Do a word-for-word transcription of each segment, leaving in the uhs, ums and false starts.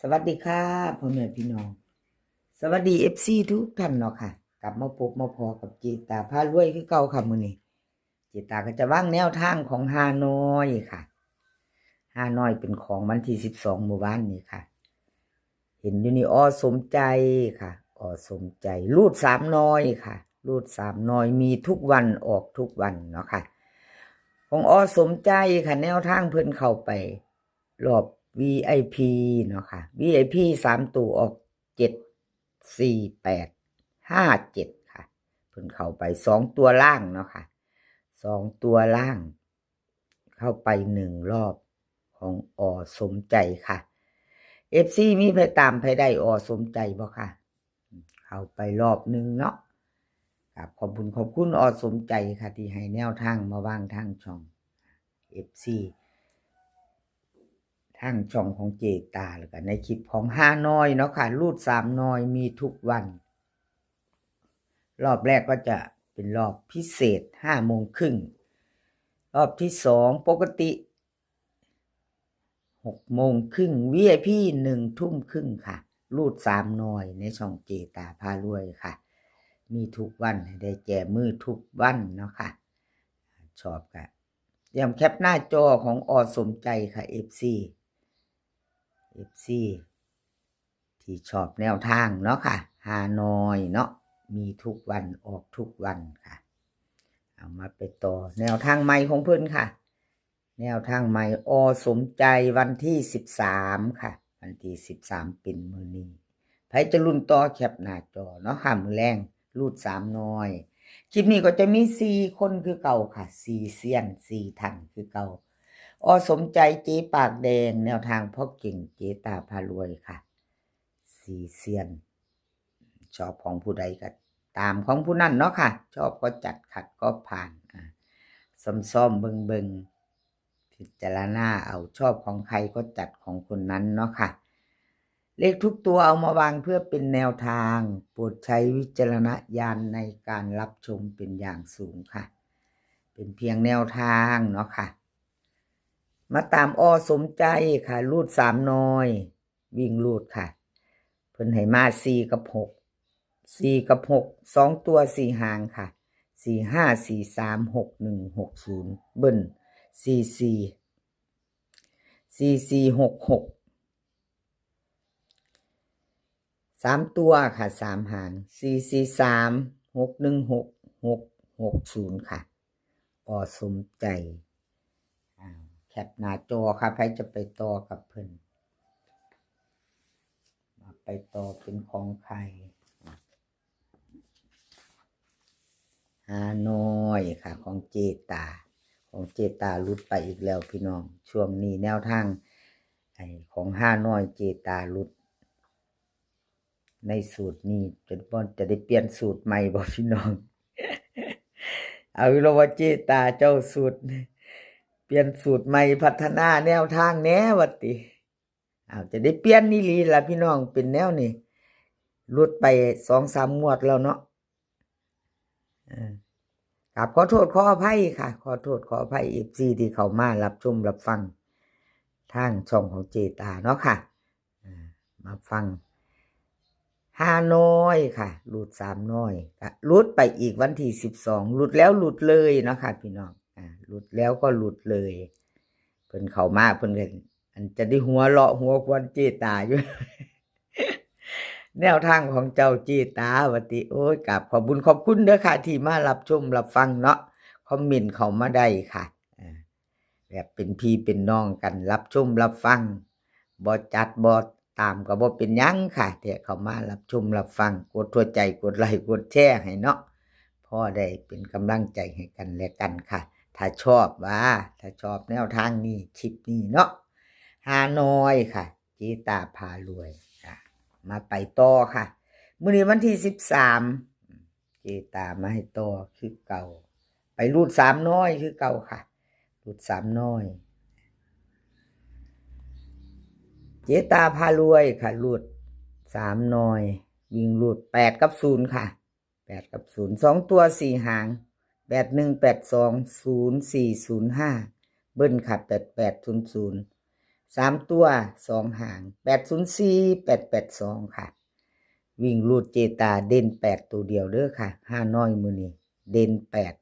สวัสดีค่ะ พ่อแม่พี่น้อง สวัสดี เอฟซี ทุกท่านเนาะค่ะ กลับมาพบมาพ้อกับเจตาพารวยคือเก่าค่ะ มื้อนี้ เจตาก็จะวางแนวทางของฮานอยค่ะ ฮานอยเป็นของวันที่สิบสอง มื้อวานนี้ค่ะ เห็นอยู่นี่ อ.สมใจค่ะ อ.สมใจ รูดสามนอยค่ะ รูดสามนอย มีทุกวัน ออกทุกวันเนาะค่ะ ของ อ.สมใจค่ะ แนวทางเพิ่นเข้าไปรอบ วีไอพี เนาะค่ะ วีไอพี สามตัวออก เจ็ดสี่แปดห้าเจ็ดค่ะ เพิ่นเข้าไปสองตัวล่างเนาะค่ะ สองตัวล่าง เข้าไปหนึ่งรอบของ อ.สมใจค่ะ เอฟซี มีไผตามไผได้ อ.สมใจบ่ค่ะ เข้าไปรอบหนึ่งเนาะ ครับ ขอบคุณ ขอบคุณ อ.สมใจค่ะ ที่ให้แนวทางมาวางทางช่อง เอฟซี ทางช่องของเจตา แล้วก็ในคลิปของฮานอยเนาะค่ะ รูดสามนอย มีทุกวัน รอบแรกก็จะเป็นรอบพิเศษ ห้าโมงครึ่ง รอบที่สองปกติ หกโมงครึ่ง วีไอพี หนึ่งทุ่มครึ่งค่ะ รูดสามนอย ในช่องเจตาพารวยค่ะ มีทุกวัน ให้ได้แจมือทุกวันเนาะค่ะ ชอบก็เตรียมแคปหน้าจอของ อ.สมใจค่ะ เอฟซี เอฟซี ที่ชอบแนวทางเนาะค่ะ ฮานอยเนาะ มีทุกวัน ออกทุกวันค่ะ เอามาไปต่อแนวทางใหม่ของเพิ่นค่ะ แนวทางใหม่ อ.สมใจ วันที่สิบสามค่ะ วันที่สิบสามเป็นมื้อนี้ ไผจะลุ้นต่อแคปหน้าจอเนาะค่ะ มื้อแลงรูดสามนอย คลิปนี้ก็จะมีสี่คนคือเก่าค่ะ สี่เซียน สี่ท่านคือเก่า อ.สมใจ เจปากแดง แนวทางพ่อเก่ง เจตาพารวยค่ะ สี่เซียน ชอบของผู้ใดก็ตามของผู้นั้นเนาะค่ะ ชอบก็จัด ขัดก็ผ่าน อ่า ซ่อมๆ เบิ่งๆ พิจารณาเอา ชอบของใครก็จัดของคนนั้นเนาะค่ะ เลขทุกตัวเอามาวางเพื่อเป็นแนวทาง โปรดใช้วิจารณญาณในการรับชมเป็นอย่างสูงค่ะ เป็นเพียงแนวทางเนาะค่ะ มาตาม อ.สมใจค่ะ รูดสามนอย วิ่งรูดค่ะ เพิ่นให้มาสี่กับหก สี่กับหก สองตัวสี่หางค่ะ สี่ห้า สี่สาม หกหนึ่ง หกศูนย์ เบิ้ล สี่สี่ สี่สี่ หกหก สามตัวค่ะ สามหาง สี่สี่สาม หกหนึ่งหก หกหกศูนย์ ค่ะ อ.สมใจ อ่า แคปหน้าจอค่ะ ไผจะไปต่อกับเพิ่น มาไปต่อเป็นของใคร ฮานอยค่ะ ของเจตา ของเจตาหลุดไปอีกแล้วพี่น้อง ช่วงนี้แนวทาง ไอ้ของฮานอยเจตาหลุด ในสูตรนี้จะบ่ จะได้เปลี่ยนสูตรใหม่บ่พี่น้อง เอาอีกแล้วว่าเจตาเจ้าสูตร เปลี่ยนสูตรใหม่ พัฒนาแนวทางแหน่ว่าติ เอา จะได้เปลี่ยนอีหลีล่ะพี่น้อง เป็นแนวนี้ หลุดไปสองสามงวดแล้วเนาะ เออ กราบขอโทษขออภัยค่ะ ขอโทษขออภัย เอฟซี ที่เข้ามารับชมรับฟังทางช่องของเจตาเนาะค่ะ อ่า มาฟังฮานอยค่ะ รูดสามนอย ก็หลุดไปอีกวันที่สิบสอง หลุดแล้วหลุดเลยเนาะค่ะพี่น้อง อ่า หลุดแล้วก็หลุดเลย เพิ่นเข้ามาเพิ่นก็ อันจะได้หัวเราะหัวควนเจตาอยู่ แนวทางของเจ้าเจตาว่าติ โอ้ย กราบขอบบุญขอบคุณเด้อค่ะ ที่มารับชมรับฟังเนาะ คอมเมนต์เข้ามาได้ค่ะ อ่า แบบเป็นพี่เป็นน้องกัน รับชมรับฟัง บ่จัดบ่ตามก็บ่เป็นหยังค่ะ ที่เข้ามารับชมรับฟัง กดหัวใจ กดไลค์ กดแชร์ให้เนาะ พอได้เป็นกำลังใจให้กันและกันค่ะ ถ้าชอบว่า ถ้าชอบแนวทางนี้ คลิปนี้เนาะ ฮานอยค่ะ เจตาพารวย อ่ะ มาไปต่อค่ะ มื้อนี้วันที่สิบสาม เจตามาให้ต่อคือเก่า ไปรูดสามนอยคือเก่าค่ะ รูดสามนอย เจตาพารวยค่ะ รูดสามนอย วิ่งรูดแปดกับศูนย์ค่ะ แปดกับศูนย์ สองตัวสี่หาง แปดหนึ่ง แปดสอง ศูนย์สี่ ศูนย์ห้า เบิ้ลค่ะ แปดแปด ศูนย์ศูนย์ สามตัวสองหาง แปดศูนย์สี่ แปดแปดสอง ค่ะ วิ่งรูดเจตาเด่นแปดตัวเดียวเด้อค่ะ ฮานอยมื้อนี้ เด่นแปด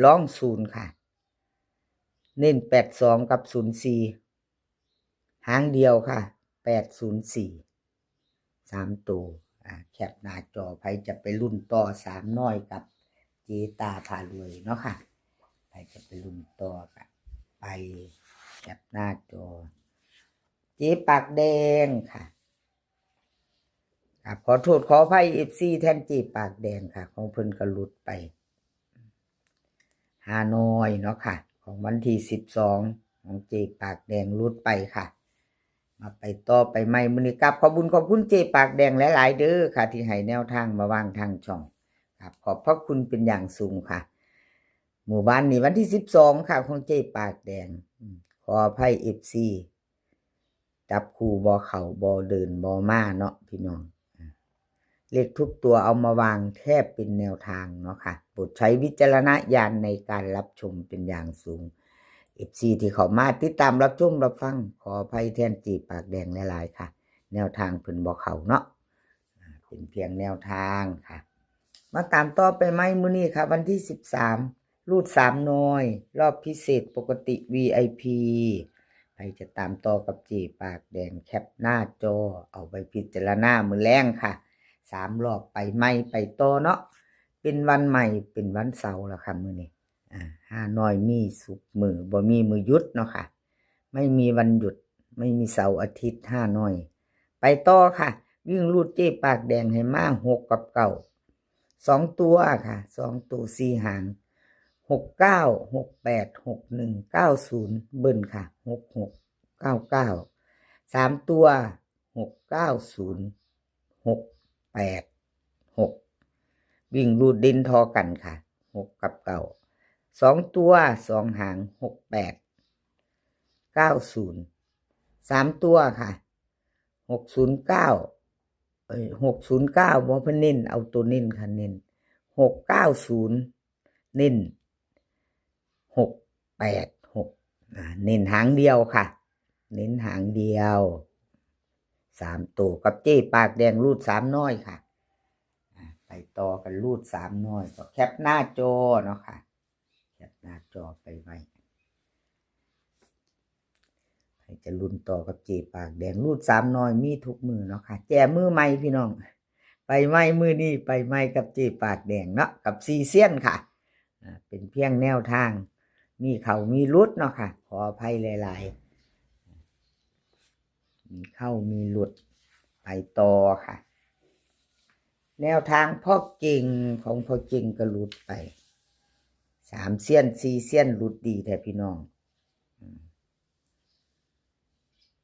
รองศูนย์ค่ะ เน้นแปดสองกับศูนย์สี่ หางเดียวค่ะ แปดศูนย์สี่ สามตัว อ่า แคปหน้าจอ ไผจะไปลุ้นต่อสามน้อยกับเจตาพารวยเนาะค่ะ ไผจะไปลุ้นต่อก็ไปแคปหน้าจอ เจปากแดงค่ะ ครับ ขอโทษขออภัย เอฟซี แทนเจปากแดงค่ะ ของเพิ่นก็หลุดไป ฮานอยเนาะค่ะ ของวันที่สิบสอง ของเจปากแดงหลุดไปค่ะ มาไปต่อไปใหม่มื้อนี้ กราบขอบบุญขอบคุณเจปากแดงหลายๆ เด้อค่ะ ที่ให้แนวทางมาวางทางช่อง ครับ ขอบพระคุณเป็นอย่างสูงค่ะ มื้อวานนี้วันที่สิบสองค่ะ ของเจปากแดง อืม ขออภัย เอฟซี จับคู่บ่เข้า บ่เดิน บ่มาเนาะพี่น้อง เลขทุกตัวเอามาวางแค่เป็นแนวทางเนาะค่ะ โปรดใช้วิจารณญาณในการรับชมเป็นอย่างสูง เอฟซี ที่เข้ามาติดตามรับชมรับฟัง ขออภัยแทนเจปากแดงหลายๆ ค่ะ แนวทางเพิ่นบ่เข้าเนาะ อ่า เป็นเพียงแนวทางค่ะ มาตามต่อไปใหม่มื้อนี้ค่ะ วันที่สิบสาม รูดสามน้อย รอบพิเศษปกติ วีไอพี ไผจะตามต่อกับเจปากแดง แคปหน้าจอ เอาไปพิจารณามื้อแลงค่ะ สามรอบไปใหม่ไปต่อเนาะ เป็นวันใหม่ เป็นวันเสาร์แล้วค่ะมื้อนี้ อ่า ฮานอยมีทุกมื้อ บ่มีมื้อหยุดเนาะค่ะ ไม่มีวันหยุด ไม่มีเสาร์อาทิตย์ ฮานอย ไปต่อค่ะ วิ่งรูดเจปากแดงให้มาหกกับเก้า สองตัวค่ะ สองตัวสี่หาง หกเก้า หกแปด หกหนึ่ง เก้าศูนย์ เบิ้ลค่ะ หกหก เก้าเก้า สามตัว หกเก้าศูนย์ หกแปดหก วิ่งรูดเด่นทอกันค่ะ หกกับเก้า สองตัวสองหาง หกแปด เก้าศูนย์ สามตัวค่ะ หกศูนย์เก้า เอ้ย หกศูนย์เก้า บ่ เพิ่นเน้น เอาตัวเน้นค่ะ เน้น หกเก้าศูนย์ เน้น หกแปดหก อ่า เน้นหางเดียวค่ะ เน้นหางเดียว สามตัวกับเจปากแดงรูดสามน้อยค่ะ อ่า ไปต่อกันรูดสามน้อย ก็แคปหน้าจอเนาะค่ะ แคปหน้าจอไปไว้ ไผจะลุ้นต่อกับเจปากแดง รูดสามน้อยมีทุกมื้อเนาะค่ะ แจมือใหม่พี่น้อง ไปใหม่มื้อนี้ ไปใหม่กับเจปากแดงเนาะ กับสี่เซียนค่ะ อ่า เป็นเพียงแนวทาง มีเข้ามีหลุดเนาะค่ะ ขออภัยหลายๆ มีเข้ามีหลุด ไปต่อค่ะ แนวทางพ่อเก่ง ของพ่อเก่งก็หลุดไป สามเซียน สี่เซียน หลุดดีแท้พี่น้อง อืม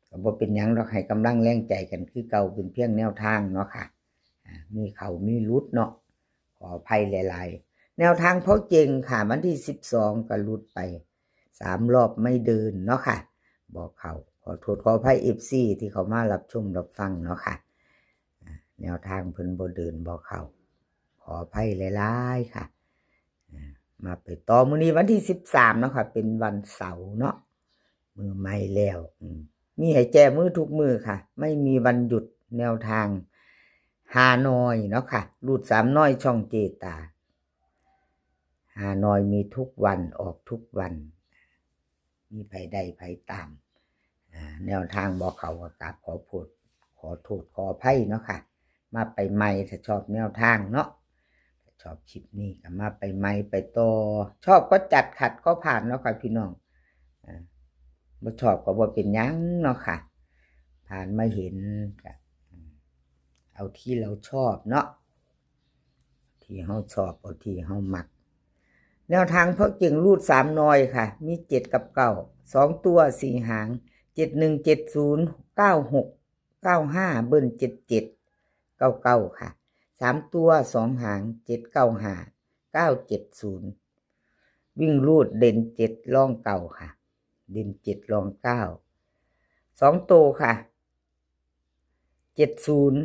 ก็บ่เป็นหยังดอก ให้กำลังแรงใจกันคือเก่า เป็นเพียงแนวทางเนาะค่ะ อ่า มีเข้ามีหลุดเนาะ ขออภัยหลายๆ แนวทางพ่อเก่งค่ะ วันที่สิบสองก็หลุดไป สามรอบไม่เดินเนาะค่ะ บ่เข้า ขอโทษขออภัย เอฟซี ที่เข้ามารับชมรับฟังเนาะค่ะ อ่า แนวทางเพิ่นบ่เดินบ่เข้า ขออภัยหลายๆ ค่ะ อ่า มาไปต่อมื้อนี้วันที่สิบสามเนาะค่ะ เป็นวันเสาร์เนาะ มื้อใหม่แล้ว อืม มีให้แจมือทุกมื้อค่ะ ไม่มีวันหยุด แนวทางฮานอยเนาะค่ะ รูดสามน้อยช่องเจตา ฮานอยมีทุกวัน ออกทุกวัน มีไผได้ไผตาม อ่า แนวทางบ่เข้าก็กราบขอโทษ ขอโทษขออภัยเนาะค่ะ มาไปใหม่ ถ้าชอบแนวทางเนาะ ถ้าชอบคลิปนี้ก็มาไปใหม่ไปต่อ ชอบก็จัด ขัดก็ผ่านเนาะค่ะพี่น้อง อ่า บ่ชอบก็บ่เป็นหยังเนาะค่ะ ผ่านมาเห็นก็ อืม เอาที่เราชอบเนาะ ที่เฮาชอบ เอาที่เฮามัก แนวทางพ่อเก่งรูดสามน้อยค่ะ มีเจ็ดกับเก้า สองตัวสี่หาง เจ็ดหนึ่ง เจ็ดศูนย์ เก้าหก เก้าห้า เบิ้ล เจ็ดเจ็ด เก้าเก้า ค่ะ สามตัวสองหาง เจ็ดเก้าห้า เก้าเจ็ดศูนย์ วิ่งรูดเด่นเจ็ดรองเก้าค่ะ เด่นเจ็ดรองเก้า สองตัวค่ะ เจ็ดศูนย์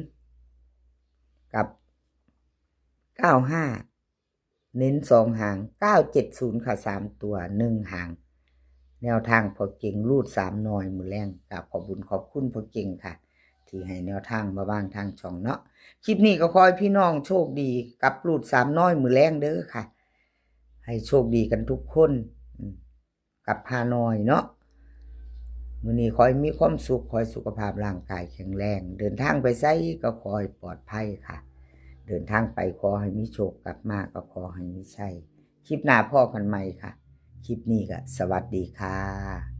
กับ เก้าห้า เน้นสองหาง เก้าเจ็ดศูนย์ ค่ะ สามตัว หนึ่งหาง แนวทางพ่อเก่งรูดสามน้อยมื้อแลง กราบขอบบุญขอบคุณพ่อเก่งค่ะ ที่ให้แนวทางมาว่างทางช่องเนาะ คลิปนี้ก็ขอให้พี่น้องโชคดีกับรูดสามน้อยมื้อแลงเด้อค่ะ ให้โชคดีกันทุกคนอืมกับฮานอยเนาะ มื้อนี้ขอให้มีความสุข ขอให้สุขภาพร่างกายแข็งแรง เดินทางไปไสก็ขอให้ปลอดภัยค่ะ เดินทางไปขอให้มีโชค กลับมาก็ขอให้มีชัย คลิปหน้าพ้อกันใหม่ค่ะ คลิปนี้ก็สวัสดีค่ะ